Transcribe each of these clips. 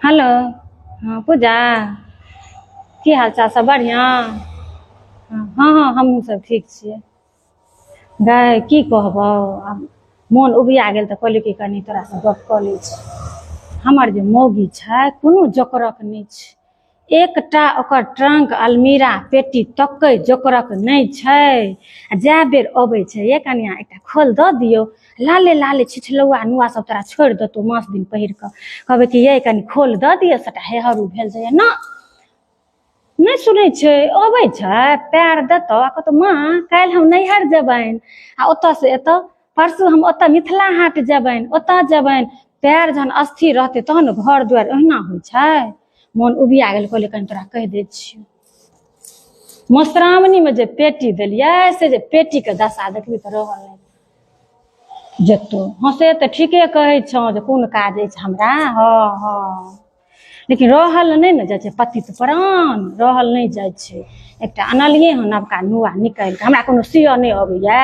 Hello. हँ पूजा, की हाल चाल? सब बढ़िआँ? हँ हँ, हमहूँ सब ठीक छियै। गै की कहबौ, आब मोन उबिया गेल तऽ कहलियै कि कनि तोरासँ गप कऽ लै छी। हमर जे मौगी छै कोनो जोकरक नहि छै, एकटा ओकर ट्रंक अलमीरा पेटी तकै जोकरक नहि छै। आ जए बेर अबै छै, ये कनिया एकटा खोल दऽ दियौ, लाले लाले छिछलौआ नुआ सब तोरा छोड़ि देतौ मास दिन पहिर कऽ। कहबै कि ये कनि खोल दऽ दियौ, सबटा हेहरू भेल जाइए ना, नहि सुनै छै। अबै छै पैर देतौ आ कहतौ माँ काल्हि हम नैहर जेबनि, आ ओतऽ से एतौ परसू हम ओतऽ मिथिला हाट जेबनि, ओतऽ जेबनि। पैर जहन अस्थिर रहतै तहन ने घर दुआरि ओहिना होइ छै। मोन उबिया गेल, कहलियै कनि तोरा कहि दै छियौ। मधुश्रावणीमे जे पेटी देलियै से जे पेटीके दशा देखबी तऽ रहल नहि जेतौ। हँ से तऽ ठीके कहै छौ जे कोन काज अछि हमरा। हँ हँ, लेकिन रहल नहि ने जाइ छै, पति तऽ प्राण रहल नहि जाइ छै। एकटा अनलियै हँ नवका नुआ निकालि कऽ, हमरा कोनो सियऽ नहि अबैया,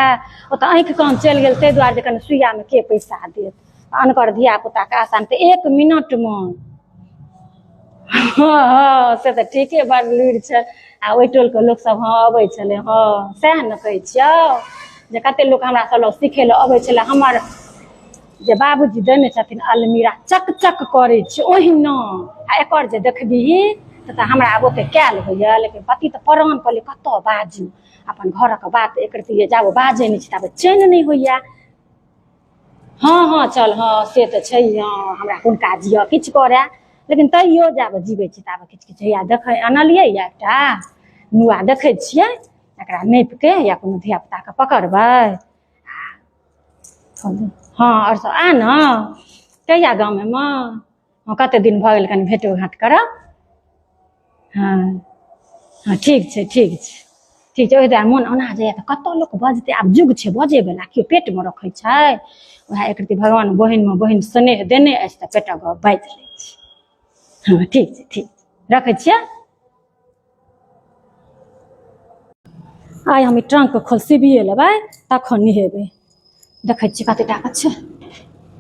ओतऽ आँखि कान चलि गेल ताहि दुआरे जे कनि सुइयामे के पैसा देत, अनकर धिया पुताके आसान तऽ एक मिनटमे। हँ हँ, से तऽ ठीके, बड़ लुरि छै। आ ओहि टोलके लोकसभ हँ अबै छलै। हँ सएह ने कहै छियौ जे कते लोक हमरा सब लग सिखै लए अबै छलै। हमर जे बाबूजी देने छथिन अलमीरा चक चक करै छै ओहिना, आ एकर जे देखबिही तऽ हमरा आब ओते कयल होइया, लेकिन पति तऽ प्राण। कहलियै कतऽ बाजू अपन घरक बात, एक रत्ती जाबे बाजै नहि छी ताबे चैन नहि होइया। हँ हँ चल, हँ से तऽ छै। हँ हमरा कोन काज यऽ किछु करए, लेकिन तैयो जाबे जीबै छी ताबे किछु किछु हैया। देखै अनलियै यऽ एकटा नुआ, देखै छियै एकरा नापिके या कोनो धिया पुताके पकड़बै। हँ आओर सब आ ने कहिया गाम एमे? हँ कते दिन भऽ गेल, कनि भेटो घाट करब। हँ हँ, ठीक छै ठीक छै ठीक छै। ओहि दुआरे मोन ओना जाइए तऽ कतऽ लोक बजतै, आब युग छै बजैवला, केओ पेटमे रखै छै? उएह एक रत्ती भगवान बहिनमे बहिन स्नेह देने अछि तऽ पेटक गप बाजि लै छी। हँ ठीक छै ठीक छै, रखै छियै। आइ हम ई ट्रंकके खोल सिबिए लेबै तखन नहेबै। देखै छियै कते टाका छै,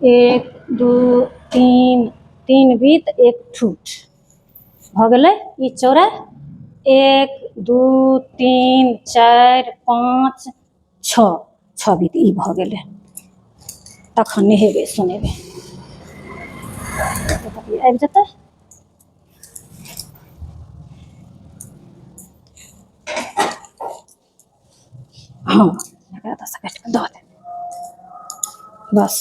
1 2 3, 3 बीत 1 ठूठ भऽ गेलै। ई चौड़ाइ 1 2 3 4 5 6, 6 बीत ई भऽ गेलै। तखन नहेबै सुनेबै, आबि जेतै। हँ एकरा एतऽसँ काटि कऽ दऽ देबै बस।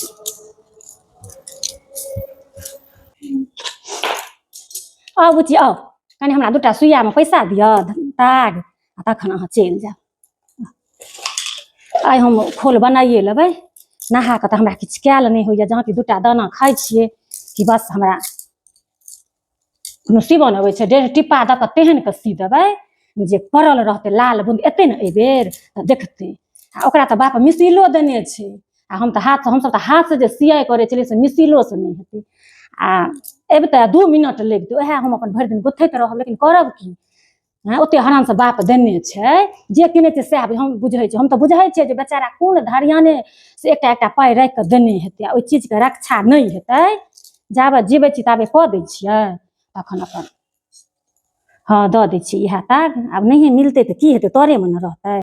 आउ बुच्ची आउ, कनि हमरा दूटा सुइयामे पैसा दिअ ताग, आ तखन अहाँ चलि जाउ। आइ हम खोल बनाइए लेबै नहा कऽ, तऽ हमरा किछु कयल नहि होइए। जहाँ कि दूटा दाना खाइ छियै कि बस हमरा कोनो सीबन अबै छै। 1.5 टिप्पा दऽ कऽ तेहन कऽ सी देबै जे पड़ल रहतै लाल बूंद। एतै ने एहिबेर तऽ देखतै। आ ओकरा तऽ बाप मिसिलो देने छै, आ हम तऽ हाथसँ, हमसभ तऽ हाथसँ जे सियाइ करै छलियै से मिसिलोसँ नहि हेतै। आ अबितै 2 मिनट लगितै, उएह हम अपन भरि दिन गुथैत रहब, लेकिन करब की? हँ ओते हरानसँ बाप देने छै, जे किनै छै सएह हम बुझै छी। हम तऽ बुझै छियै जे बेचारा कोन धरियाने से एकटा एकटा पाइ राखि कऽ देने हेतै, आ ओहि चीजके रक्षा नहि हेतै। जाबे जीबै छी ताबे कऽ दै छियै, तखन अपन हँ दऽ दै छियै इएह ताग। आब नहिए मिलतै तऽ की हेतै, तोरेमे ने रहतै।